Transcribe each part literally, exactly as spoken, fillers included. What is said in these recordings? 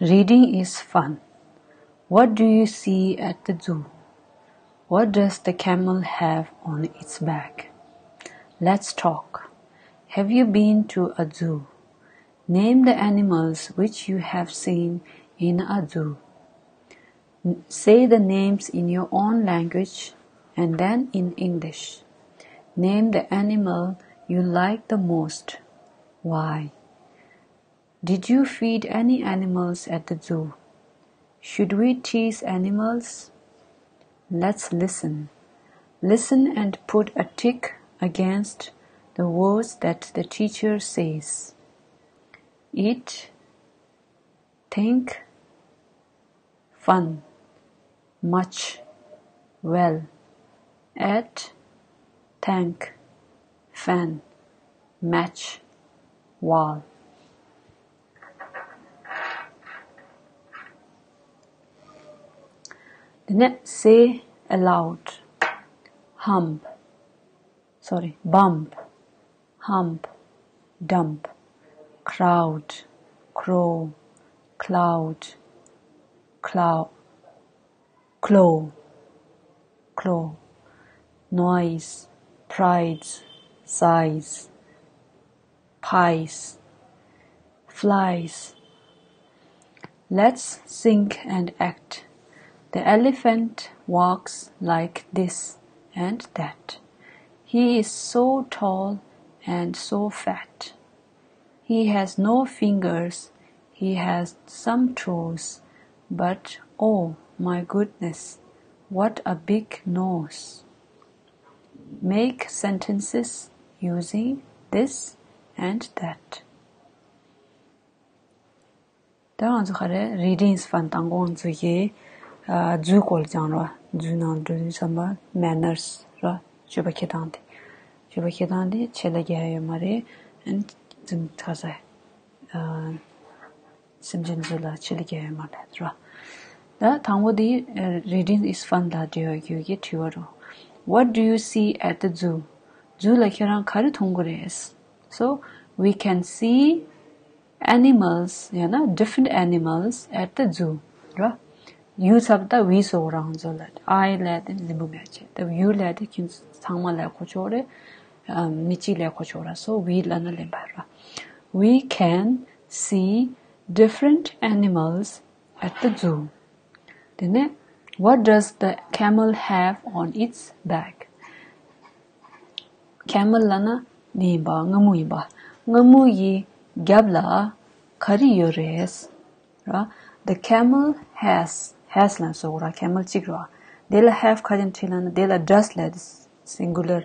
Reading is fun. What do you see at the zoo? What does the camel have on its back? Let's talk. Have you been to a zoo? Name the animals which you have seen in a zoo. Say the names in your own language and then in English. Name the animal you like the most. Why? Did you feed any animals at the zoo? Should we tease animals? Let's listen. Listen and put a tick against the words that the teacher says. Eat, think, fun, much, well, at, thank, fan, match, wall. དེ་ནས་say aloud. Hump. Sorry, bump. Hump, dump, crowd, crow, cloud, clow, claw, claw, noise, prize, size, pies, flies. Let's think and act. The elephant walks like this and that. He is so tall and so fat. He has no fingers, he has some toes, but oh my goodness, what a big nose. Make sentences using this and that. ད་ང་ཚོ་ག་རེ་reading is fun དང་ང་ཚོ་གི་ཨ་ཛུའི་སྐོར་སྦྱང་རོགས། ཛུའི་ནང་འགྲོ་དུས་ཙམ་པ་manners ར། སྤྱོད་པ་འཁྱེར་སྟངས་དེ། སྤྱོད་པ་འཁྱེར་སྟངས་དེ་ཆེད་ལས་རྒྱག་ཡ་ཡོད་མ་རེད། ཨན་ཙམ་ཁ་ས་ཨ་སེམས་ཅན་ཚོ་ལ་ཆེད་ལས་རྒྱག་ཡ་ཡོད་མ་རེད་ར། ད་དང་པོ་དེ་reading is fun ལ་འབྲེལ་བ་ཡོད་ཀྱི་དྲི་བ་རོ། What do you see at the zoo? ཛུ་ལ་ཁྱེད་རང་ག་རེ་མཐོང་གི་རེད། So we can see animals ཡང་ན་different animals at the zoo ར། ཡུ་ཚབ་ད་we སོགས་རང་ཚོ་ལ་I ལས་དེ་ལེན་པོ་མེད་ཆེ། ད་you ལས་དེ་ཁྱིམ་ཚང་མ་ལས་གོ་ཆོག་རེད། མི་གཅིག་ལས་གོ་ཆོག་ར། So we ལ་ན་ལེན་པ་ར། We can see different animals at the zoo. དེ་ནས what does the camel have on its back? Camel ལ་ན་འདི་ཡིན་པ། རྔ་མོ་ཡིན་པ། རྔ་མོ་ཡི་རྒྱབ་ལ་ག་རེ་ཡོད་རེད་ར། The camel has, has ལ་སོགས་ར། camel གཅིག་ར། དེ་ལ་have ག་རེ་བྲིས་ལ་ན་དེ་ལ་does ལ་singular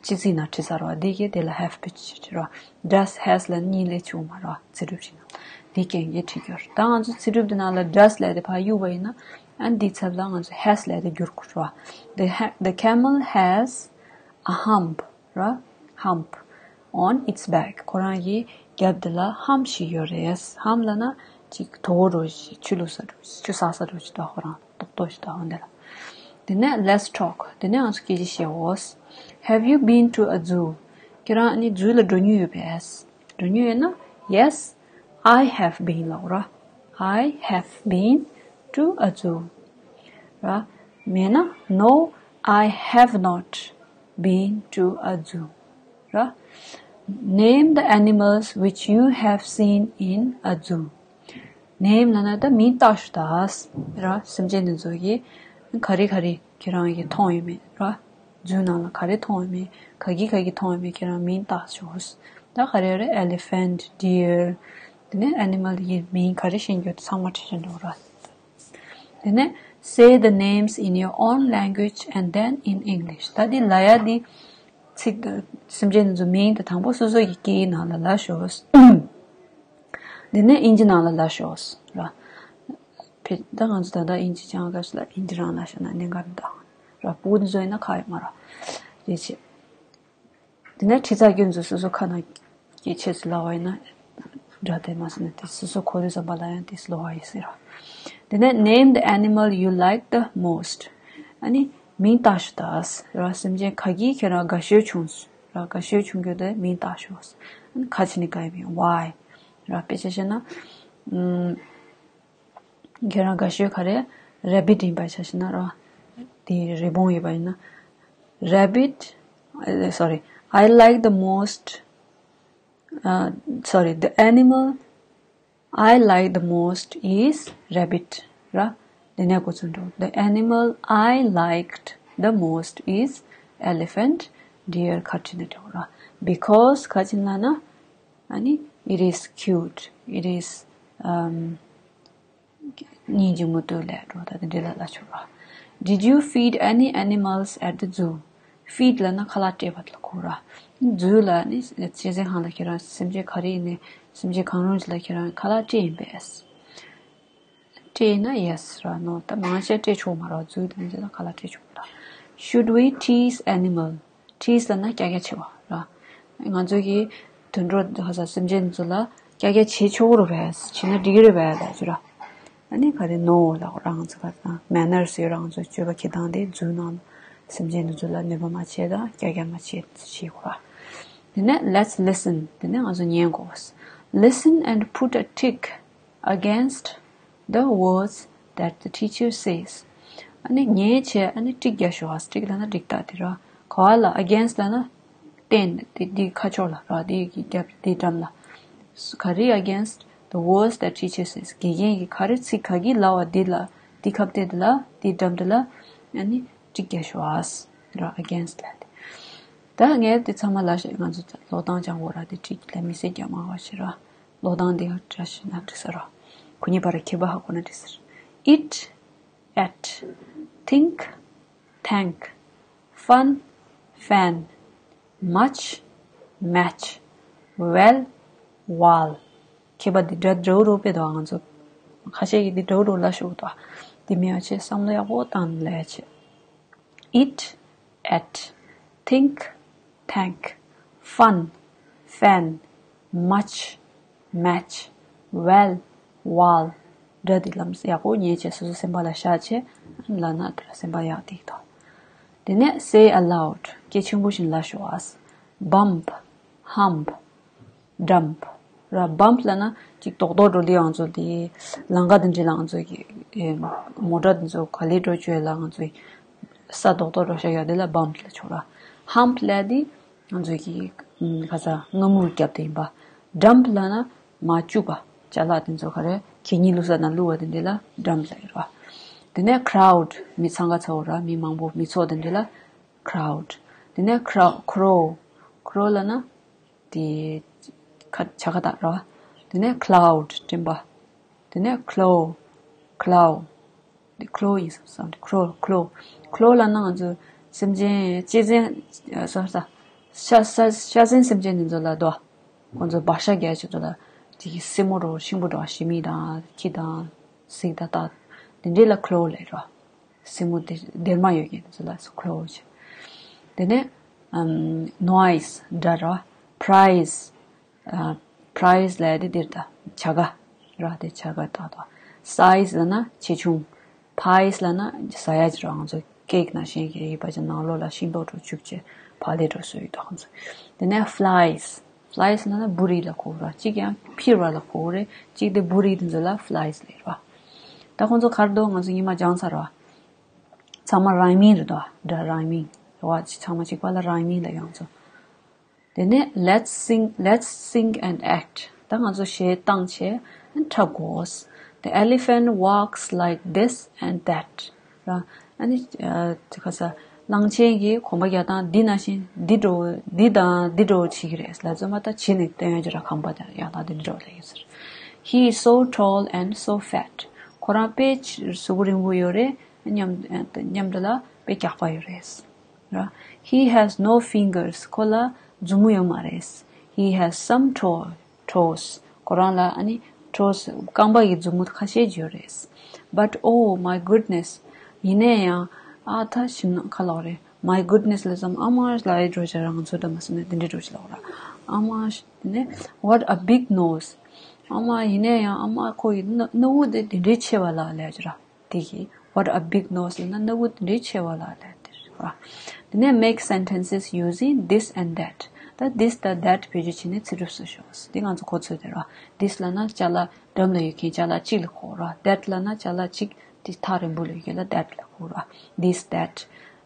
སྤྱི་ཚིག་ནང་བྲིས་ཚར་བ། འདི་གི་དེ་ལ་have བྲིས་བྲིས་ར། Does, has ལ་གཉིས་ལས་བྱུང་མ་ར། ཚིག་གྲུབ་བྱས་ན་འདི་རྐྱེན་གྱིས་བྲིས་གྱུར། ད་ང་ཚོ་ཚིག་གྲུབ་འདི་ནང་ལ་does ལས་དེ་ཕར་གཡུག་པ་ཡིན་ན་ཨ་འདི་ཚབ་ལ་ང་ཚོ་has ལས་དེ་བསྒྱུར་དགོས་ར། The ha- the camel has a hump ར། hump on its back. ཁོ་རང་གི་རྒྱབ་དེ་ལ་hump ཞིག་ཡོད་རེད། hump ལ་ན་ཅིག་དོ་བོ་རོ་ཞིག་ཆུ་བླུགས་ས་རོ་ཞིག་ཆུ་བསགས་ས་རོ་ཞིག་ད་ཁོ་རང་ཏོག་ཏོག་ཞིག་ད་འོ་འདི་ལ། དེ་ནས་let's talk. དེ་ནས་ང་ཚོ་སྐད་ཆ་བཤད་འོ། Have you been to a zoo? ཁྱེད་རང་ནི་ཛུ་ལ་འགྲོ་མྱོང་ཡོད་པས། འགྲོ་མྱོང་ཡོད་ན། Yes, I have been ལབ་ར། I have been to a zoo ར། མེད་ན། No, I have not been to a zoo ར། Name the animals which you have seen in a zoo. Name ལབ་ན་ད་མིང་བཏགས་ཤོག་ད་ར། སེམས་ཅན་འདི་ཚོ་གི་ག་རེ་ག་རེ་ཁྱེད་རང་གིས་མཐོང་ཡོད་མེད་ར། ཛུ་ནང་ལ་ག་རེ་མཐོང་ཡོད་མེད། ག་གི་ག་གི་མཐོང་ཡོད་མེད་ཁྱེད་རང་མིང་བཏགས་ཤོག་ད་ག་རེ་རེད། elephant, deer དེ་ནས་animal གི་མིང་ག་རེ་ཤེས་ཀྱི་ཡོད་ཚང་མ་བྲིས་བཞག་འགྲོ་ར། དེ་ནས་say the names in your own language and then in English. ད་འདི་ལབ་ཡ་འདི་ཚིག་སེམས་ཅན་འདི་ཚོ་མིང་དེ་དང་པོ་སོ་སོ་ཡི་སྐད་ཡིག་ནང་ལ་ལབ་ཤོག་འདི་ནས་ཨིན་ཇི་ནང་ལ་ལབ་ཤོག་ར། ཕེ་ད་ང་ཚོ་ད་ལྟ་ཨིན་ཇི་སྦྱང་སྐབས་སུ་ལ་ཨིན་ཇི་རང་ལབ་ཤོག་ན་གནད་འགག་མི་འདུག་ར། སྤུ་གུ་འདི་ཚོ་ཡིན་ན་ཁག་ཡོད་མ་ར། རེད་ཆེ། དེ་ནས་ཁྲི་ཚར་རྒྱུ་ཚོ་སོ་སོ་ཁ་ནང་གི་ཆེད་དུ་ལབ་པ་ཡིན་ན་འདྲ། དེ་མ་སོང་ན་དེ་སོ་སོ་གོ་དུས་ཙམ་པ་ལ་ཡང་དེ་སློབ་པ་ཡིན་ཟེར་རོ། དེ་ནས་name the animal you like the most. ཨ་ནི་མིང་བཏགས་ཤོག་ད་ཟེར་རོ། སེམས་ཅན་ག་གིས་ཁྱེད་རང་དགའ་ཤོས་བྱུང་ར། དགའ་ཤོས་བྱུང་རྒྱུ་དེ་མིང་བཏགས་ཤོག་ཨ་ནི་ཁ་ཕྱེ་ནས་ག་ཡིན་མིན། Why ར། དཔེ་ཆ་བཤད་ན། ཨམ། ཁྱེད་རང་དགའ་ཤོས་ག་རེ། Rabbit ཡིན་པ་ཆ་བཞག་ན་ར། དེ་རི་བོང་ཡིན་པ་ཡིན་ན། Rabbit, uh, sorry, I like the most, uh, sorry, the animal I like the most is rabbit ར། དེ་ནས་གོ་ཚུལ་འགྲོ། The animal I liked the most is elephant, deer ག་ཅི་ན་འགྲོ་ར། Because ག་ཅི་ན་ན། ཨ་ནི། It is cute. It is, um, སྙིང་རྗེ་མོ་ཏོ་ལས་འགྲོ་ད་དེ་འདྲ་ལ་ལ་ཆོག་ར། Did you feed any animals at the zoo? Feed ལ་ན་ཁ་ལག་སྤྲད་པ་ལ་གོ་ར། Zoo ལ་ནི་གཅན་གཟན་ཁང་ལ་ཁྱེད་རང་སེམས་ཅན་ག་རེ་ཡིན་ནའི་སེམས་ཅན་གང་རུང་ཅིག་ལ་ཁྱེད་རང་ཁ་ལག་སྤྲད་ཡིན་པས། སྤྲད་ཡིན་ན་yes ར་no ད་མང་ཆེ་སྤྲད་ཆོག་མ་ར། Zoo དང་ཅི་ལ་ཁ་ལག་སྤྲད་ཆོག་མ་ར། Should we tease animal? Tease ལ་ན་ཀྱ་ཀྱ་བྱེད་པ་ར། ང་ཚོ་གི་དུད་འགྲོ་ཧ་ས་སེམས་ཅན་ཚོ་ལ་ཀྱ་ཀྱ་བྱེད་ཆོག་རུ་བས་བྱེད་ན་འགྲིག་རུ་བས་ལ་ཅི་ར། ཨ་ནི་ག་རེ་no ལ་རང་ཚོ་ག་ད་manners ཡོད་རང་ཚོ་སྤྱོད་པ་ཁྱེད་དང་དེ་རྫུན་ནང་སེམས་ཅན་དེ་ཚོ་ལ་གནོད་པ་མ་བྱེད་དང་ཀྱ་ཀྱ་མ་བྱེད་བྱེད་དགོས་ར། དེ་ནས་let's listen དེ་ནས་ང་ཚོ་ཉན་དགོས། Listen and put a tick against the words that the teacher says. ཨ་ནི་ཉན་བྱས་ཨ་ནི་ཊིག་རྒྱག་ཤོག་ཨ། ཊིག་ལ་ན་འགྲིག་རྟགས་དེ་ར། ག་བ་ལ་against ལ་ན། བརྟེན་དེ་འདི་ཁ་ཕྱོགས་ལ་ར་འདི་གི་རྒྱབ་འདི་འགྲམ་ལ། ག་རེ་against the words that teacher says དགེ་རྒན་གྱི་ག་རེ་ཚིག་ག་གི་ལབ་པ་འདི་ལ་འདི་ཁ་གཏད་འདི་ལ་འདི་འགྲམ་འདི་ལ་ཨ་ནི་ཊིག་རྒྱག་ཤོག་ཨ། ར་against ལ་དེ། ད་ངས་འདི་ཚང་མ་ལ་ཤ་ང་ཚོ་ཀློག་སྟངས་སྦྱང་དགོས་ར་འདི་ཊིག་ལ་མི་སེ་རྒྱག་མ་བ་ཤི་ར། ཀློག་སྟངས་འདི་བཀྲ་ཤིས་ན་འགྲིག་ས་ར། ཁོ་གཉིས་བར་ཁྱད་པར་ཧ་གོ་ན་འགྲིག་ས་ར། Eat, at, think, thank, fun, fan, much, match, well, while. ཁྱད་པར་འདི་འདྲ་འདྲ་བོ་རོ་པེ་དོ་ང་ཚོ། ཁ་ཤས་ཀྱིས་འདི་འདྲ་བོ་རོ་ལ་ཤོག་དོ། འདི་མི་ཡ་ཆེ་བསམ་བློ་ཡག་པོ་བཏང་ལས་ཆེ། Eat, at, think, thank, fun, fan, much, match, well, while. སྒྲ་འདི་ལམ་ཡག་པོ་ཉན་བྱས་སོ་སོ་སེམས་པ་ལ་བཞག་བྱས་ལབ་ན་དེ་ལ་སེམས་པ་ཡག་འདུག་དོ། དེ་ནས་say aloud སྐད་ཆེན་པོ་བཞིན་ལབ་ཤོག་ཨ། Bump, hump, dump ར། Bump ལབ་ན་ཅིག་རྡོག་རྡོག་འགྲོ་ལི་ང་ཚོ་དེ་ལམ་ཁ་དེ་འདྲ་ལ་ང་ཚོ་གི་མོ་ཊ་དེ་ཚོ་ག་ལེ་འགྲོ་བཅོས་ལ་ང་ཚོ་ས་རྡོག་རྡོག་འགྲོ་ཤ་ཡོད་དེ་ལ་bump ལབ་ཆོག་ར། Hump ལབ་དེ་ང་ཚོ་གི་ཁ་ས་རྔ་མུར་རྒྱབ་དེ་ཡིན་པ། Dump ལབ་ན་མར་བཅུག་པ། ཅ་ལག་དེ་ཚོ་ག་རེ་གད་སྙིགས་བླུགས་ས་ན་བླུགས་པ་དེ་འདྲ་ལ་dump ལབ་ཡོད་ར། དེ་ནས་crowd མི་འཚང་ཁ་ཚ་བོ་ར་མི་མང་པོ་མི་ཚོགས་དེ་འདྲ་ལ་crowd དེ་ནས་crow crow crow ལབ་ན། དེ་ཁ་བྱ་ཁ་དག་ར། དེ་ནས་cloud སྤྲིན་པ། དེ་ནས་claw claw དེ་claw ཡིན་བསམ་བསམ་claw claw claw ལབ་ན་ང་ཚོ་སེམས་ཅན་གཅན་གཟན་སོ་ས་ཤ་ཤ་ཤ་ཟན་སེམས་ཅན་དེ་ཚོ་ལ་དོ། ཁོ་ཚོ་སྦ་ཤ་རྒྱག་ཆེད་དུ་ལ་དེ་གི་སེན་མོ་རོ་ཤིང་བུ་འགྲོ་ཤི་མི་དང་ཁྱི་དང་གཟིག་དང་དག་དེ་འདྲས་ལ་claw ལབ་ར། སེན་མོ་དེ་སྡེར་མ་ཡོད་མཁན་དེ་ཚོ་ལ་claw བྱས། དེ་ནས་ཨམ་noise སྒྲ་ར། Prize ཨ་prize ལབ་དེ་འདིར་ད་བྱ་དགའ་ར་དེ་བྱ་དགའ་ད་ད། Size ལབ་ན་ཆེ་ཆུང་། Pies ལབ་ན་ཟ་ཡ་ཅིག་ར་ང་ཚོ་cake ནང་བཞིན་གྱི་ཡིན་པ་ཅིག་ནང་ལོགས་ལ་ཤིང་ཏོག་འགྲོ་བཅུག་བྱས་ཕ་ལེ་འགྲོ་བཟོ་ཡི་དོ་ང་ཚོ། དེ་ནས་flies flies ལབ་ན་འབུ་རིགས་ལ་གོ་ར། གཅིག་ཡང་འཕུར་བ་ལ་གོ་རེད། གཅིག་དེ་འབུ་རིགས་དེ་ཚོ་ལ་flies ལབ་ར། ད་ཁོང་ཚོ་གར་འདུག་ང་ཚོ་ཉི་མ་སྦྱངས་ཚར་བ། ཚང་མ་rhyming རེད་དོ། སྒྲ་rhyming བ་ཚང་མ་གཅིག་པ་ལ་rhyming ལབ་ཡོང་ཚོ། དེ་ནས་let's sing let's sing and act ད་ང་ཚོ་གཞས་བཏང་བྱས་འཁྲབ་དགོས། The elephant walks like this and that ར། ཨ་ནི་དེ་ག་ས་གླང་ཆེན་གྱི་གོམ་པ་རྒྱག་སྟངས་འདི་ནང་བཞིན་འདི་འགྲོ་འདི་དང་འདི་འགྲོ་བྱེད་ཀྱི་རེད་ལ་ཚོད་མ་ད་བྱེད་ནས་སྟོན་ཡ་ཅི་ར་ཁམ་པ་དང་ཡག་དང་འདི་འགྲོ་ལ་ཡོད་ཟེར། He is so tall and so fat ཁོ་རང་དཔེ་གཟུགས་པོ་རིང་པོ་ཡོད་རེད། མཉམ་མཉམ་དུ་ལ་དཔེ་རྒྱགས་པ་ཡོད་རེད། ར། He has no fingers ཁོ་ལ་མཛུབ་མོ་ཡོད་མ་རེད། He has some toe toes ཁོ་རང་ལ་ཨ་ནི་toes རྐང་པ་ཡི་མཛུབ་མོ་ཁ་ཤས་ཡོད་རེད། But oh my goodness ཡིན་ནའི་ཡང་ཨ་ད་ཞིམ་ན་ཁ་ལོག་རེད། My goodness ལ་ཙམ་ཨ་མ་ལ་ཡི་འགྲོ་བྱ་རང་ཚོ་ད་མ་སོང་ན་དེ་འདྲའི་འགྲོ་བྱ་ལོག་ར། ཨ་མ་ནས་what a big nose ཨ་མ་ཡིན་ནའི་ཡང་ཨ་མ་ཁོ་ཡི་སྣ་སྣ་བུག་དེ་དེ་འདྲའི་ཆེ་བ་ལ་ལས་བྱ་ར། དེ་གི what a big nose ལབ་ན་སྣ་བུག་དེ་འདྲའི་ཆེ་བ་ལ་ལས་དེ་རེད་བ། དེ་ནས་make sentences using this and that ད་this དང་that བེད་སྤྱོད་བྱས་ནས་ཚིག་གྲུབ་སུ་ཤོག་དེ་ང་ཚོ་གོ་ཚོད་དེ་ར། This ལབ་ན་ཅ་ལག་འགྲམ་ལ་ཡོད་མཁན་ཅ་ལག་གཅིག་ལ་གོ་ར། That ལབ་ན་ཅ་ལག་གཅིག་དེ་ཐག་རིང་པོ་ལ་ཡོད་མཁན་ལ་that ལ་གོ་ར། This, that,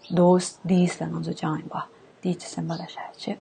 those, these ལ་ང་ཚོ་སྦྱངས་ཡིན་པ། དེ་ཅི་སེམས་པ་ལ་བཞག་བྱས།